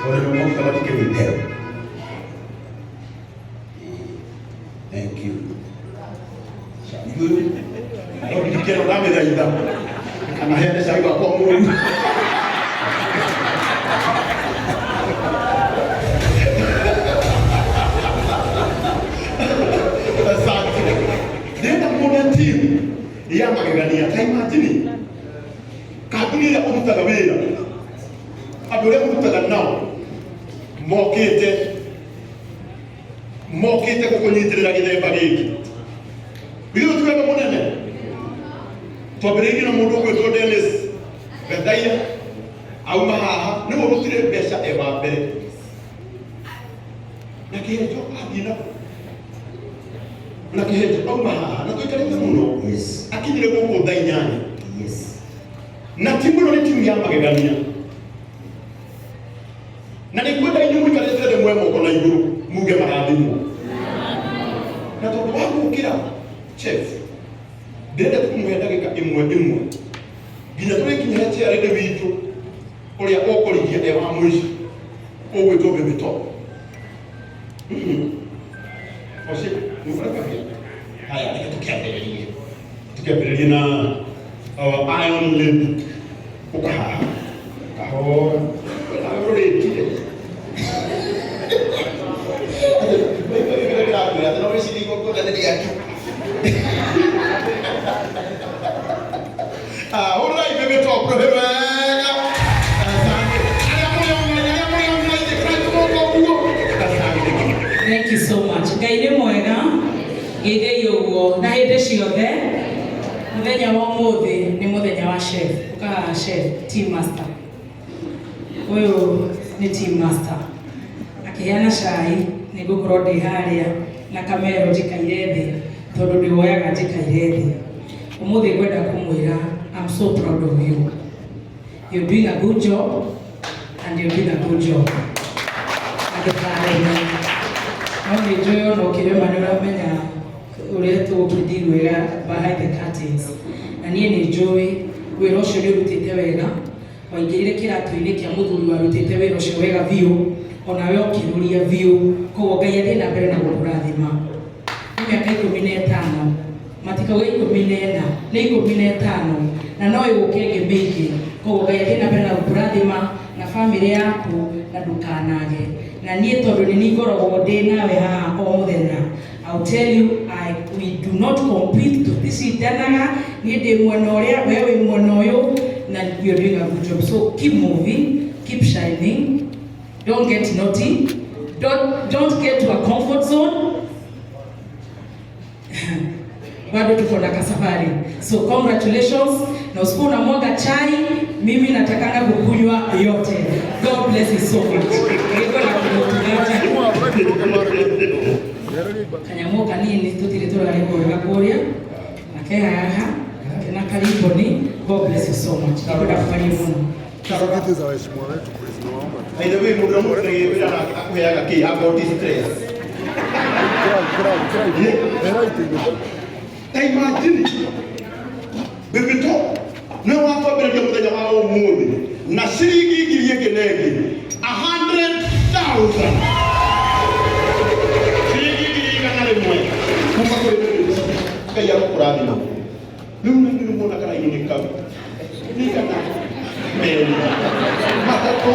Tondũ nĩ mokaga matikĩrĩte. Thank you. Ithuĩ no ndikĩro ndamĩthaitha kana heane cai wakwa mũru. Asante. Ndĩrenda kuona team ya magegania ta imagine kambuni ĩrĩa ũrutaga wĩra andũ arĩa ũrutaga nao mokĩte mokĩte gũkũnyitĩrĩra gĩthemba gĩkĩ. Ithuĩ tũtiwega mũnene twambĩrĩirie na mũndũ ũgwĩtwo Dennis Gathaia auma haha nĩwe ũrutire mbeca e wa mbere na kĩhenjo athiĩ na na kĩhenjo auma haha na tũikarĩte mũno. Akinyire gũkũ thaa 8. Na timu ĩno nĩ timu ya magegania na nĩ ngwenda inyuĩ mũikarĩte thĩ mwe moko na igũrũ muge marathimwo na tondũ wa gũkĩra chef ndĩrenda tũkũmũhe ndagĩka ĩmwe ĩmwe nginya tũrĩkinya he chairlady witũ ũrĩa ũkũrigia e wa mũico ũgwĩtwo Baby Top. Ũcio nĩ ũrekagia. Haya, reke tũkĩambĩrĩrie. Tũkĩambĩrĩrie na our iron lady. Ũka haha. Kahora. Nawe ũrĩkire. Ndĩrakwĩra atĩ no wĩcirie igongona nĩ rĩake. Ah, hũrĩrai Baby Top rũhĩ wega. Asante. Arĩa mũrĩ online, arĩa mũrĩ online, ĩkĩrai tũmoko ũguo. Asante. Thank you so much. Ngai nĩ mwega, geithei ũguo na hĩndĩ ciothe. Mũthenya wa ũmũthĩ nĩ mũthenya wa chef. Ũka haha chef, team master. Ũyũ nĩ team master. Akĩheana cai nĩ ngũkorwo ndĩ harĩa na kamero njikaire thĩ tondũ ndĩwoyaga njikaire thĩ. Ũmũthĩ ngwenda kũmwĩra I'm so proud of you. You're doing a good job and you're doing a good job. Na ndũkareme. No nĩ njũĩ ona ũkĩrema nĩ ũramenya ũrĩa tũgũkĩthi wega behind the curtains. Na niĩ nĩ njũĩ wĩra ũcio nĩ ũrutĩte wega. Waingĩrire kĩratũ-inĩ kĩa mũthuri warutĩte wĩra ũcio wega biũ, onawe ũkĩrũria biũ. Koguo Ngai athiĩ na mbere na gũkũrathima. Nĩ mĩaka 15, matikauga 14, nĩ 15, na no ĩgũka ĩngĩ mĩingĩ. Koguo Ngai athiĩ na mbere na gũkũrathima na bamĩrĩ yaku na ndũkanage. Na niĩ tondũ nĩ niĩ ngoragwo ndĩ nawe haha o mũthenya, I'll tell you, we do not compete, tũticindanaga, niĩ ndĩ mwena ũrĩa, we wĩ mwena ũyũ, na you're doing a good job. So keep moving, keep shining, don't get naughty, don't get to a comfort zone. Bado tuko na kasafari. So congratulations, na usikuwa unamwaga chai, mimi natakanga kukunywa yote. God bless you so much. Niko na kumutugata. Kanyamũ kanini tũtirĩ tũrarĩhwo wega kũrĩa na ke haha kena kariboni. God bless you so much. Nĩngwenda kwaria mũno. Viti za waheshimiwa wetu please, nawaomba tu. By the way, mũndũ ũrĩa mũrutaga wĩra nake akũheaga kĩ about stress. Kira kira kira era itĩ-inĩ. Ta imagine Baby Top nĩwe watwambĩrĩria mũthenya wa ũmũthĩ na ciringi ngiri ĩngĩ na ĩngĩ 100,000 ciringi 100,000 kuma kũrĩ Baby Top. Ngai arokũrathima. Rĩu na nĩ muona karaini-inĩ kau nĩ kana merĩ matatũ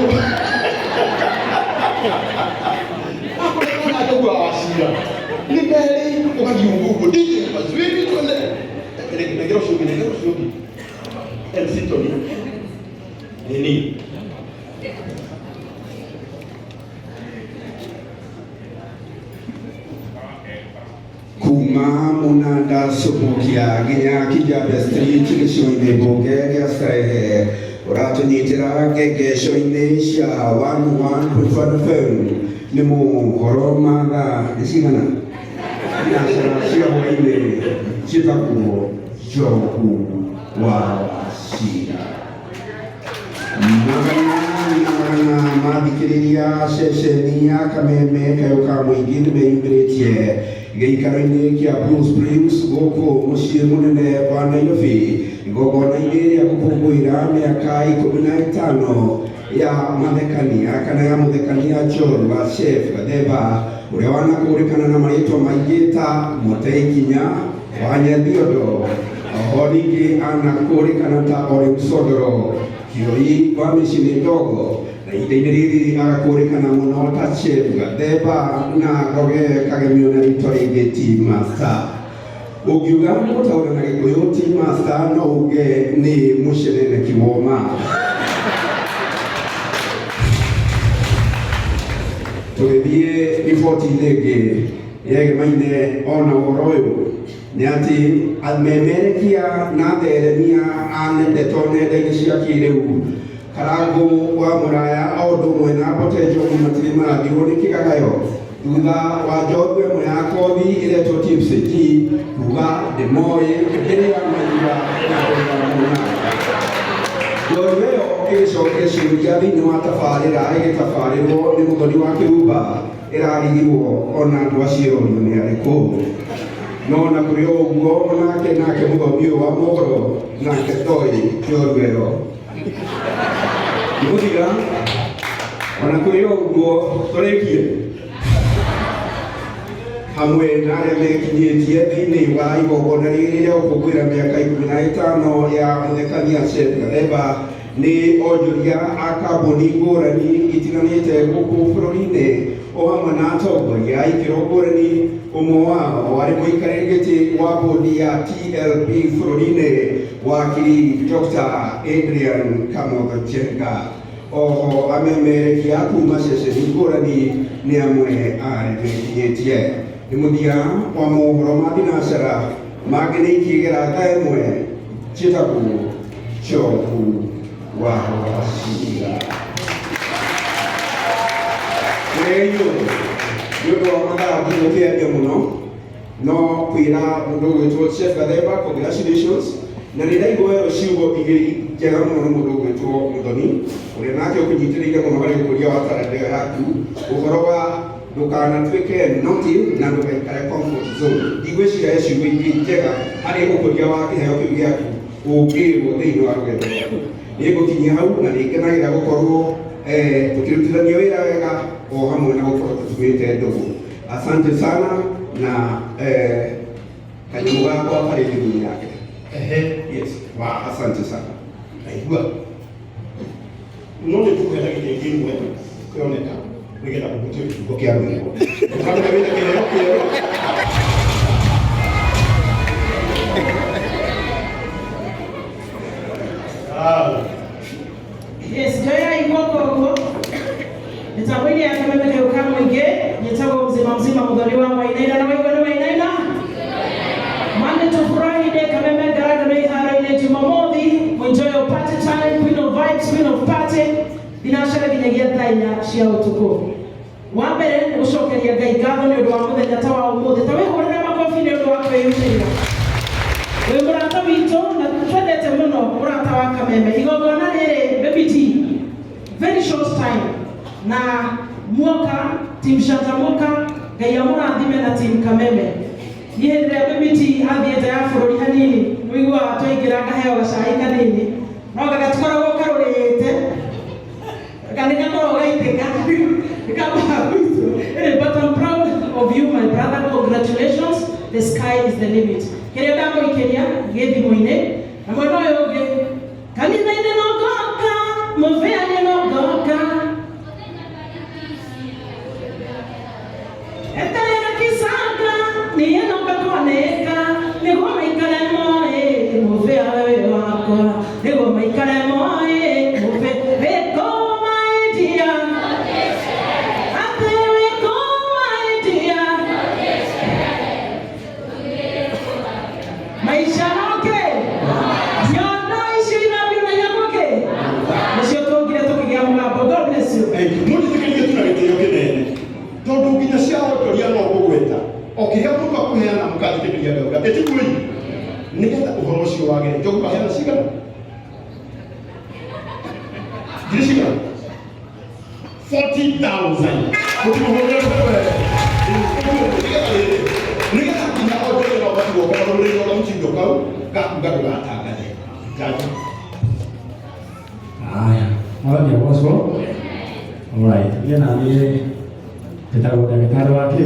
akorwo ũguo wacira nĩ merĩ ũgathiĩ ũguo ũguo DJ mazwiri twende negera ũcio ũngĩ negera ũcio ũngĩ MC Tony nini. Kuma Munanda Subukia nginya Kijabe Street gĩcigo-inĩ mbunge gĩa Starehe ũratũnyitĩra ngengesho-inĩ cia 101.5 FM nĩ mohoro ma thaa nĩ cigana thinacara cia hwainĩ ciĩtagwo Njogu wa Wachira. Magana na magana mathikĩrĩria ceceni ya Kameme kayũ ka mũingĩ nĩ meyumĩrĩtie gĩikaro-inĩ kĩa Blue Springs gũkũ mũciĩ mũnene wa Nairobi igongona-inĩ rĩa gũkũngũĩra mĩaka 15. Ya mathekania kana ya muthekania njorua Chef Gathemba uria wanakũrĩkana na marĩtwa maingĩ ta Mũteikinya wa Nyathiondo, oho ningĩ anakũrĩkana ta Ole Msondoro Kioi wa mĩciĩ ndogo, na ihinda-inĩ rĩrĩ agakũrĩkana mũno ta Chef Gathemba na Ngoge Kagemio na rĩtwa rĩngĩ Tea Master. Ũngiuga gũtaũra na Gĩkũyũ Tea Master no uge nĩ mũceneneki woma. Tũgĩthiĩ riboti-inĩ ĩngĩ yegemaine ona ũhoro ũyũ nĩ atĩ amemerekia na atheremia a ndeto nenda-inĩ cia kĩrĩu Karangũ wa Mũraya o ũndũ ũmwe na Mbote Njogu matirĩ marathirwo nĩ kĩgagayo thutha wa njorua ĩmwe ya kothi ĩretwo Tipsy G kuga ndĩmoĩ ndĩrĩa maigua na kũrĩa mona. Njorua ĩyo ĩgĩcokia ciũria thĩinĩ wa tabarĩra ĩgĩtabarĩrwo nĩ Mũthoni wa Kĩrumba ĩrarigirwo ona andũ acio orio nĩ arĩkũ. No na kũrĩ o ũguo onake nake mũthomi ũyũ wa mohoro nake ndoĩ njorua ĩyo. Mũthia ona kũrĩ o ũguo tũrĩkie hamwe na arĩa mekinyĩtie thĩinĩ wa igongona rĩrĩ rĩa gũkũngũĩra mĩaka 15 ya mũthekania Chef Gathemba nĩ onjoria a kambuni ngũrani itiganĩte gũkũ bũrũri-inĩ o hamwe na atongoria a ikĩro ngũrani, ũmwe wao arĩ mũikarĩri gĩtĩ wa bodi ya TLB bũrũri-inĩ, wakiri Dr. Adrian Kamotho Njenga. Oho amemerekia kuma ceceni ngũrani nĩ amwe a arĩa mekinyĩtie. Nĩ mũthia wa mohoro ma thinacara mangĩ nĩ ikĩgera thaa ĩmwe. Njĩtagwo Njogu wa Wacira. Mũrĩiyo nĩ ũndũ wa mathaa ndigũkĩaria mũno no kwĩra mũndũ ũgwĩtwo Chef Gathemba congratulations, na nĩ ndaigua ĩyo ciugo igĩrĩ njega mũno nĩ mũndũ ũgwĩtwo Mũthoni ũrĩa nake ũkũnyitĩrĩire mũno harĩ ũkũria wa taranda ĩyo yaku, ũhoro wa ndũkanatuĩke naughty na ndũgaikare comfort zone. Ndigwĩciria he ciugo ingĩ njega harĩ ũkũria wa kĩheo kĩu gĩaku ũngĩrwo thĩinĩ wa rũgendo rwaku. Nĩ ngũkinyia hau na nĩ ngenagĩra gũkorwo tũkĩrutithania wĩra wega o hamwe na gũkorwo tũtumĩte ndũgũ. Asante sana na kanyamũ gakwa karĩ thimũ yake. Ehe. Yes. Wow. Asante sana. Naigua no nĩ tũkũhe ndagĩka ĩngĩ ĩmwe kĩoneka nĩgetha ũhutie kiugo kĩa rwĩmbo. Ũkamenya wĩna kĩheo kĩerũ. Ah. Yes, njoya igwoko ũguo mĩtambo-inĩ ya Kameme Kayũ ka Mũingĩ, nyĩtagwo mzima mzima Mũthoni wa Wainaina na waigua nĩ Wainaina. Monday to Friday Kameme ngarangano iharo-inĩ, Jumamothi enjoy your party time, queen of vibes, queen of party, thinacara nginyagia thaa 4 cia ũtukũ. Wa mbere nĩ gũcokeria Ngai ngatho nĩ ũndũ wa mũthenya ta wa ũmũthĩ. Ta wĩhũrĩre makobi nĩ ũndũ wa kwĩyumĩria wĩ mũrata witũ na twendete mũno mũrata wa Kameme. Igongona rĩrĩ, Baby T, very short time na muoka team Shantamuka, Ngai amũrathime na team Kameme. Niĩ hĩndĩ ĩrĩa Baby T athiĩte ya bũrũri hanini nĩũiguaga twaingĩra ngaheo gacai kanini no gagatikoragwo karũrĩte kana gakoragwo gaitĩka nĩkambaga. But I'm proud of you, my brother. Congratulations, the sky is the limit. Kĩrĩa ndamũikĩria gĩ thimũ-inĩ na mwena ũyũ ũngĩ kanitha-inĩ no ngoka mũbĩa-inĩ no ngoka eterera kisanga niĩ no ngakwanĩka nĩguo maikare moĩ mũbĩa wĩ wakwa, nĩguo maikare moĩ mũbĩa wĩkũ maidia atĩ wĩkũ maidia maisha noke nyondo icio ithambio na nyakwake nĩcio tũngire tũkĩgĩa mũgambo. God bless you. Thank you. Mũnjĩtĩkĩrie tu na gĩtĩo kĩnene tondũ nginya cia onjoria no ngũgweta o kĩrĩa mũndũ akũheana mũkathikĩrĩria ngauga ĩtiguo nĩgetha ũhoro ũcio wagĩre. Njogu aheana cigana? Ngiri cigana? 40,000. Mũtimũhũrĩre rũhĩ nĩgetha rĩrĩ nĩgetha nginya onjoria no matigwo marũmĩrĩirwo kamũtindo kau gakuga ndũgatangathe. Jaji. Haya, Mwathani agocwo. Alright, niĩ na niĩ njĩtagwo ndagĩtarĩ wa kĩ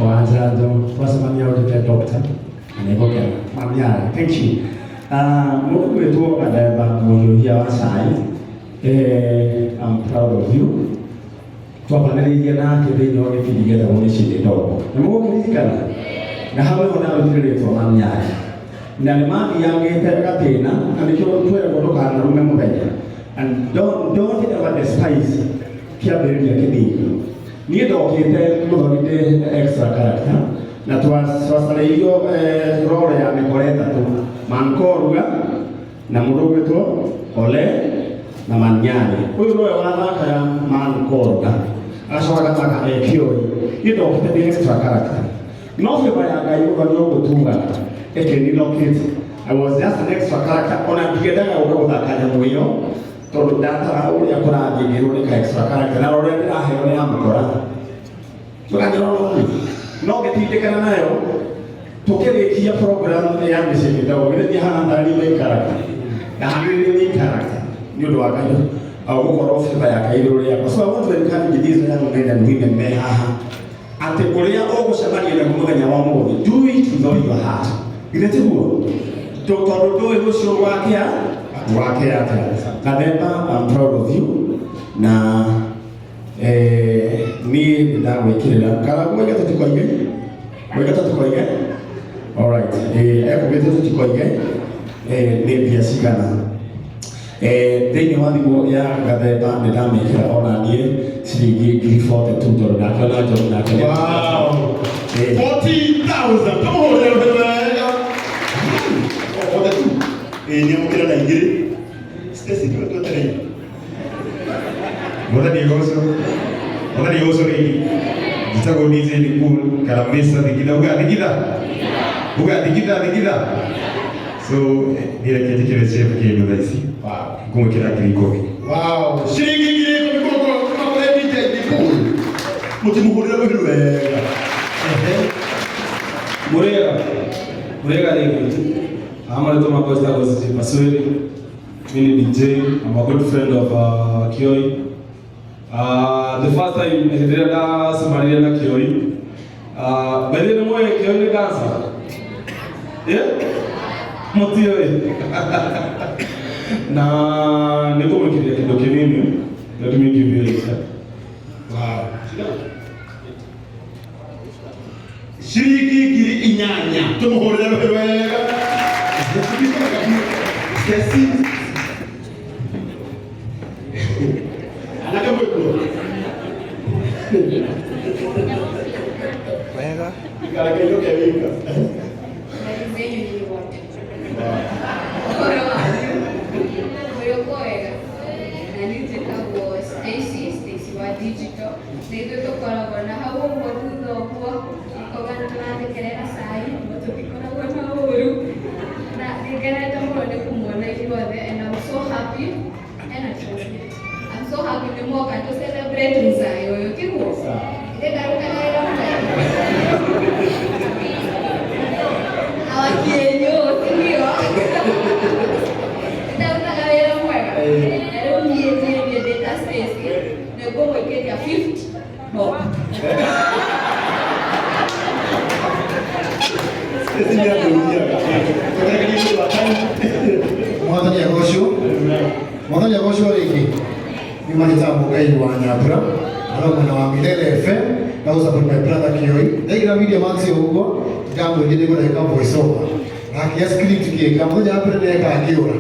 wa njanjo, twacemania ũnjĩte doctor na nĩngũkena. Mamiara, thank you. Ah, mũndũ gwĩtwo Gathemba mũhiũhia wa cai, I'm proud of you. Twambanĩrĩirie nake thĩinĩ wa gĩbindi gĩetagwo Mĩciĩ Ndogo, nĩ mũgũkĩririkana? Na hau nĩho ndarutire rĩtwa Mamiara, na nĩ mathiangĩte gatĩna, na nĩkĩo tweragwo ndũkanarume mũthenya, and don't ever despise kĩambĩrĩria kĩnini. Niĩ ndokĩte mũthoni ndĩ extra character, na twacarĩirio role ya mĩkora ĩtatũ, Mankoruga na mũndũ ũgwĩtwo Ole na Manyari. Ũyũ nĩwe wathakaga Mankoruga, agacoka agathaka Ekioi. Niĩ ndokĩte ndĩ extra character, no favor ya Ngai, mũthoni ũguo tugaga ĩkĩnilocate. I was just an extra character, ona ndiendaga gũka gũthaka nyamũ ĩyo, tondũ ndatara ũrĩa kũrathiĩ ngĩrwo nĩ ka extra character, na ũrĩa ndĩraheo nĩ ya mũkora tũkanyora no ngĩtindĩkana nayo. Tũkĩrĩkia program ya Mĩciĩ Mĩndogo, githĩ ndihana tarĩ main character? Ndahanire main character nĩ ũndũ wa Ngai au gũkorwo favor ya Ngai igũrũ rĩakwa. So I want to encourage these young men and women me haha atĩ ũrĩa ũgũcemania naguo mũthenya wa ũmũthĩ, do it with all your heart. Githĩ tiguo? Tondũ ndũĩ rũciũ gwakĩa gwakĩa atĩa. Gathemba, I'm proud of you, na niĩ nĩndagwĩkĩrĩra kana mwaiga tũtikoige, mwaiga tũtikoige. Alright, ekugĩte tũtikoige nĩ mbia cigana thĩinĩ wa thimũ ya Gathemba. Nĩ ndamĩkĩra ona niĩ ciringi 42,000, tondũ ndakĩona njogu nake. Wow. 40,000. Tũmũhũrĩre rũhĩ wega. O 42. Ĩĩ, nĩamũkĩra na igĩrĩ. Stacy, tiwe twetereire. Mwathani agocwo. Mwathani agocwo rĩngĩ. Njĩtagwo DJ Nikul kana Mr. Thigitha. Uga Thigitha. Uga Thigitha, Thigitha. So niĩ reke njĩkĩre chef kĩndũ thaa ici. Ngũmwĩkĩra 10,000. Wow. Ciringi 10,000 kũrĩ kuma kũrĩ DJ Nikul. Mũtimũhũrĩre rũhĩ wega. Ehe. Murega, murega rĩngĩ. Ama rĩtwa makwa njĩtagwo CJ Pasweri. Mimi ni DJ, I'm a good friend of Kioi. The first time hĩndĩ ĩrĩa ndacemanirie na Kioi, by the way, nĩ mũĩ Kioi nĩ dancer? Yeah? Mũtiũĩ? Na nĩ ngũmwĩkĩria kĩndũ kĩnini. Let me give you it. Wow. Ciringi 8,000. Tũmũhũrĩre rũhĩ wega. Stacy. Anake mwĩkuo. Wega. Ikara kainũke wika. Habari zenyu nyinyi wote. Ũhoro wanyu? Mũrĩ wega? Na niĩ njĩtagwo Stacy, Stacy wa digital. Na ithuĩ tũkoragwo na hau ũguo thutha ũguo, tũkoga nĩ tũrathekerera cai, no tũtikoragwo na ũru. Na nĩngenete mũno nĩ kũmuona inyuothe and I'm so happy. Ena trophy. I'm so happy nĩ mwoka to celebrate mzai ũyũ, tiguo? Ithe ndarutaga wĩra mwega. Awakienyo, si ndio? Ndarutaga wĩra mwega. Na rĩu niĩ ndĩ ta Stacy, nĩ ngũmwĩkĩria 50 bob. Stacy nĩ andũriaga. Tũgererie nĩ ũndũ wa time. Mwathani agocwo. Mwathani agocwo rĩngĩ. Nĩ manjĩtaga Mũngai wa Nyambura, na mwena wa Milele FM, na gũ support my brother Kioi. Ndaigĩra Media Max ũguo, ndamwĩrire nĩngũreka voice over. Na akĩya script kĩka, mũthenya wa mbere ndeka akĩũra.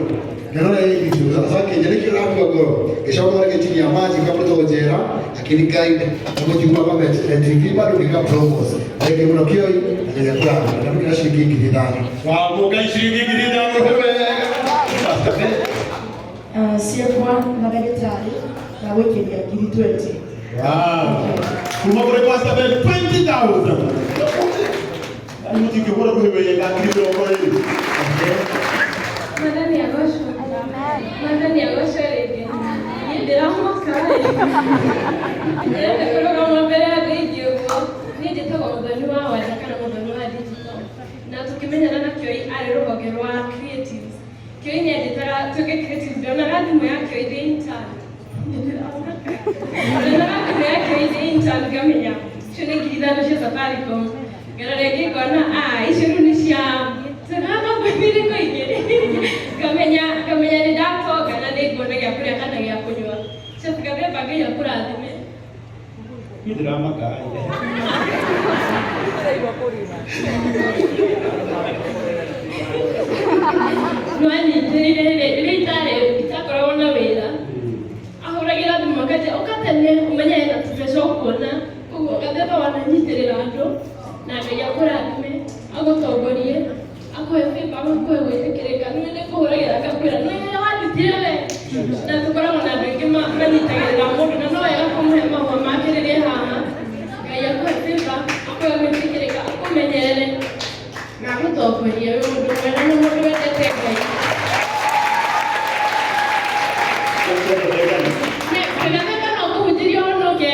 Ngĩona ũrĩa ĩgĩtwo, sasa kĩnja nĩkĩo ũrakua ngoro. Ngĩcoka ngĩtinia maji ngamũtwo njera, akĩni guide, nĩguo njigua comment TV bado nika promos. Thank you mũno Kioi, na nginya kũrathima. Ndamũkĩra ciringi 5,000. Wow, Mũngai ciringi 5,000 rũhĩ wega. Pastor Ben. Ciakwa na ndagĩtarĩ ndagwĩkĩria 20,000. Wow. Kuma kũrĩ Pastor Ben 20,000. Yaani mũtingĩhũra rũhĩ wega 20,000. Mwathani agocwo. Mwathani agocwo rĩngĩ. Niĩ ndĩramoka ĩ. Ndĩrenda kũrũgama mbere ya andũ aingĩ ũguo. Niĩ njĩtagwo Mũthoni wa Wanja kana Mũthoni wa digital. Na tũkĩmenyana na Kioi arĩ rũhonge rwa creatives. Kioi nĩ anjĩtaga Tuĩke creative. Ndonaga thimũ yake ĩrĩ intern. Ndonaga thimũ yake ĩrĩ intern, ngamenya icio nĩ 5,000 cia Safaricom. Ngarora ĩngĩ ngona, ah, icio rĩu nĩ cia kambuni irĩkũ ingĩ. Ngamenya nĩ ndatonga na nĩ nguona gĩa kũrĩa kana gĩa kũnyua. Chef Gathemba, Ngai akũrathime. Niĩ ndĩramaka. Nwanyitĩrĩire rĩrĩa itarĩ itakoragwo na wĩra, ahũragĩra thimũ akanjĩra, "Ũka tene ũmenye hena tũbeca ũkuona." Koguo Gathemba, wananyitĩrĩra andũ na Ngai akũrathime, agũtongorie, akũhe favor, agũkũhe gwĩtĩkĩrĩka. Nĩwe nĩ kũhũragĩra ngakwĩra, "Nĩ harĩa wandutire we." Na tũkoragwo na andũ aingĩ manyitagĩrĩra mũndũ na no wega kũmũhe mahũa make rĩrĩa haha. Ngai akũhe favor, akũhe gwĩtĩkĩrĩka, akũmenyerere na agũtongorie. Wĩ mũndũ mwega na mũndũ wendete Ngai. Gathemba no kũhunjĩria ũhonoke.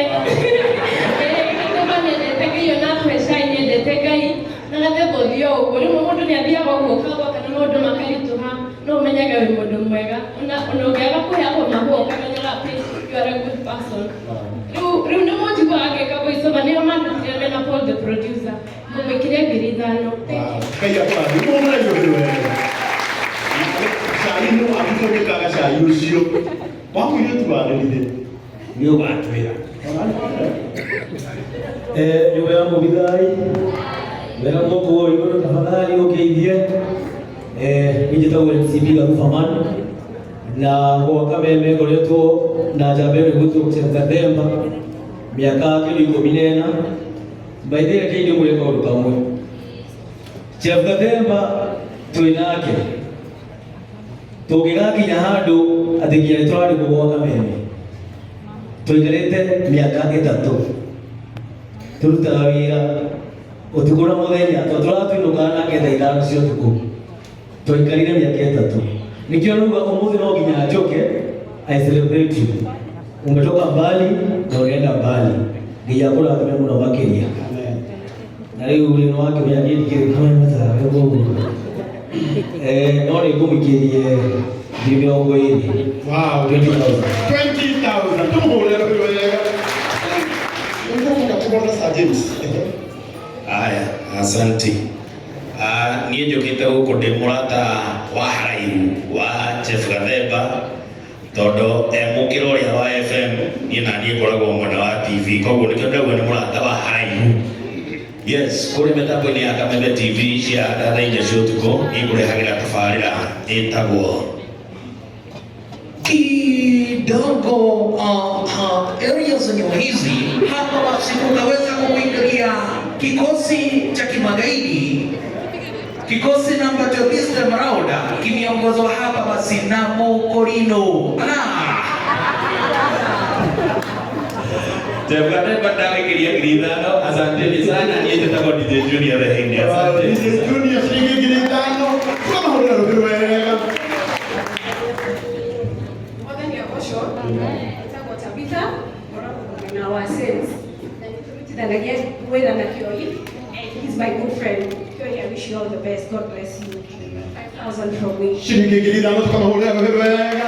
Gathemba nĩendete Ngai, ona akũhe cai nĩendete Ngai. Na Gathemba, ũthiĩ o ũguo, rĩmwe mũndũ nĩ athiaga ũguo ũkagwa kana maũndũ makaritũha, no ũmenyage wĩ mũndũ mwega. Ona ũngĩaga kũheagwo mahũa, ũkamenyaga atĩ you are a good person. Rĩu nĩ mũnjiguaga ngĩka voice over, nĩo mandutire mena Paul the producer. Ngũmũikĩria 5,000. Thank you. Ngai akũrathime. Mũhũrĩre rũhĩ wega. Cai nĩ wakitũmĩkaga, cai ũcio wa mũirĩtu warĩrire. Nĩ ũgatwĩra. Nyũmba ya mũbithai wega moko wa igũrũ, tafadhali ũkĩithie. Niĩ njĩtagwo MCB Garubaman na gwa Kameme ngoretwo na njamba ĩno ĩgwĩtwo Chef Gathemba mĩaka kĩndũ 14. By the way, reke ndĩmwĩre kaũndũ kamwe. Chef Gathemba twĩ nake tũngĩgakinya handũ atĩ nginya nĩ tũrarĩhwo gwa Kameme, tũikarĩte mĩaka 3 tũrutaga wĩra ũtukũ na mũthenya, tondũ tũratwinũkaga nake thaa 5 cia ũtukũ. Twaikarire mĩaka 3. Nĩkĩo rauga ũmũthĩ no nginya njoke. I celebrate you. Umetoka mbali na unaenda mbali. Ngai akũrathime mũno makĩria. Na rĩu rĩ, nĩ wakĩmenya niĩ ndikĩrĩ kũmenya tawe koguo no nĩ ngũmũikĩrie 20,000. Wow. 20,000. 20,000. Tũmũhũrĩre rũhĩ wega. Nĩngũkenda kũbona Sir James. Aya, asante. Ah, niĩ njũkĩte gũkũ ndĩ mũrata wa haraihu wa Jeff Gathemba, tondũ e mũkĩra ũrĩa wa FM, niĩ na niĩ ngoragwo mwena wa TV, koguo nĩkĩo ndauga nĩ mũrata wa haraihu. Yes, kũrĩ mĩtambo-inĩ ya Kameme TV cia thaa 4 cia ũtukũ, niĩ ngũrehagĩra tabarĩra ĩtagwo Kidogo area zenye hizi hapa basi kukaweza kuingilia kikosi cha kimagaidi, kikosi namba cha Mr. Marauda kimeongozwa hapa basi na Mokorino. Jeff Gathemba, ndagĩkĩria 5,000. Asanteni sana. Niĩ njĩtagwo DJ Junior the Hindi. Asante. DJ Junior ciringi 5,000. Tũkamahũrĩra rũhĩ wega. Mwathani agocwo. Njĩtagwo Tabitha, ngoragwo mwena wa sales na nĩtũrutithanagia wĩra na Kioi, and he's my good friend. Kioi, I wish you all the best. God bless you. 5,000 from me. Ciringi 5,000, tũkamahũrĩra rũhĩ wega.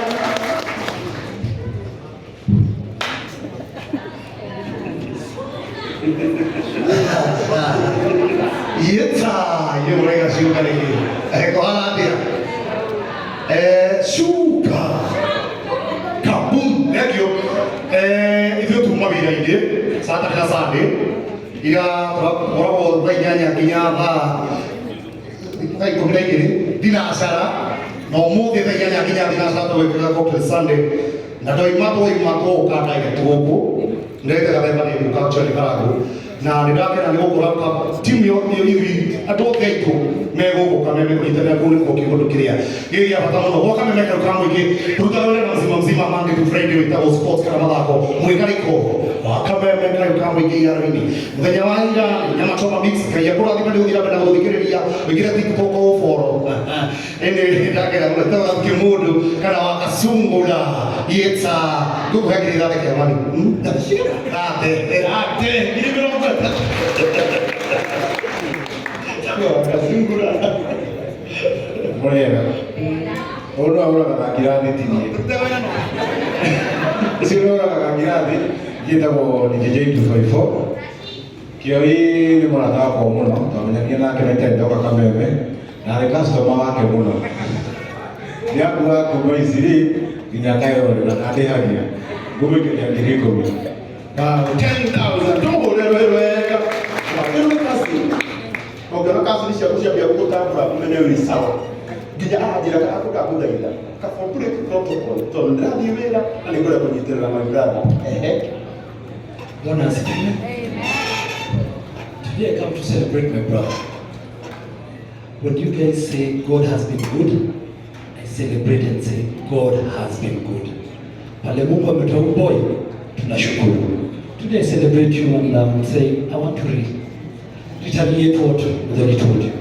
Yeta, ye mũraiga ciũka rĩngĩ. Kũhana atĩa? Cuka. Kabum, thank you. Ithuĩ tuma wĩra-inĩ Saturday na Sunday. Ira tũkoragwo thaa 8 nginya thaa 12 thinacara, na ũmũthĩ thaa 8 nginya thinacara tũgwĩkĩra Cocktail Sunday, na ndoima twoima twoka direct gũkũ ndete Gathemba nĩ ngũka actually Karangũ, na nĩ ndakena nĩ gũkora timu yo ithuĩ andũ othe aitũ me gũkũ Kameme kũnyitanĩra kũu nĩ gũkĩ ũndũ kĩrĩa gĩ gĩa bata mũno gwa Kameme karũ ka mũingĩ. Tũrutaga wĩra na mzima mzima Monday to Friday, wĩtagwo sports kana mathako mwĩgarĩko wa Kameme karũ ka mũingĩ iaro-inĩ. Mũthenya wa ira nyama choma mix. Ngai akũrathime nĩ gũthiĩ na mbere na gũthikĩrĩria. Wĩkĩre TikTok ũboro ĩnĩ ndakena mũno tega kĩmũndũ kana wa kasungura yetsa ngũkũhe 5,000 kĩa mani ate ate 30,000 kasungura. Mũrĩega. Ũyũ no ahũraga na ngirathi ti niĩ. Ũcio nĩ ũraga na ngirathi njĩtagwo DJ 254. Kĩoi nĩ mũrata wakwa mũno, twamenyanire nake na itarĩ ndoka Kameme, na arĩ customer wake mũno. Nĩ akuaga kuma Isiri nginya Kayole na andĩhagia. Ngũmũikĩria 10,000. Wow, 10,000. Tũmũhũrĩre rũhĩ rwega. Ĩno nĩ kasi. Ũngĩona kasi ciaku ciambia gũgũtambũra ũmenye wĩ sawa. Nginya aranjĩra kana ndagũthaitha. Kaba break protocol tondũ ndĩrathiĩ wĩra na nĩngwenda kũnyitĩrĩra my brother. Ehe. Bwana asifiwe. Today I come to celebrate my brother. When you guys say God has been good, I celebrate and say God has been good. Pale Mungu ametoa boy, tunashukuru. Today I celebrate you and I'm saying I want to retaliate what Muthoni told you.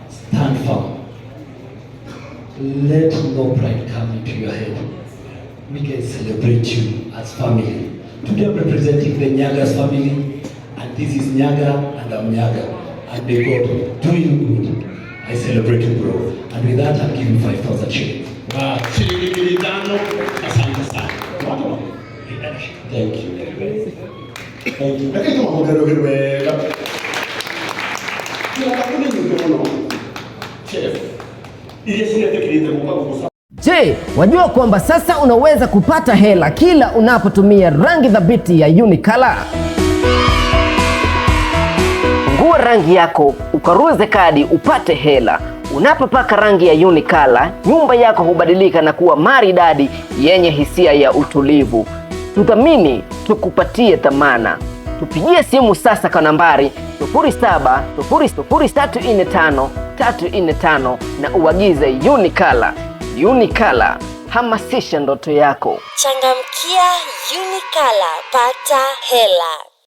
Stand firm. Let no pride come into your head. We can celebrate you as family. Today I'm representing the Nyagas family, and this is Nyaga and I'm Nyaga. And may God do you good. I celebrate you, bro. And with that, I'll give you 5,000 shillings. Wow, shilingi 5,000. Asante sana. Thank you. Thank you. Reke tũmahũrĩre rũhĩ rwega. Kĩrata nĩ nyingĩ mũno. Chef. Iria ciretĩkĩrĩte gũka gũgũca. Je, wajua kwamba sasa unaweza kupata hela kila unapotumia rangi thabiti ya Unicolor? Fungua rangi yako, ukaruze kadi upate hela. Unapopaka rangi ya Unicolor, nyumba yako hubadilika na kuwa maridadi yenye hisia ya utulivu. Tuthamini, tukupatie thamana. Tupigie simu sasa kwa nambari 0700345345 na uagize Unicolor. Unicolor, hamasisha ndoto yako. Changamkia Unicolor, pata hela.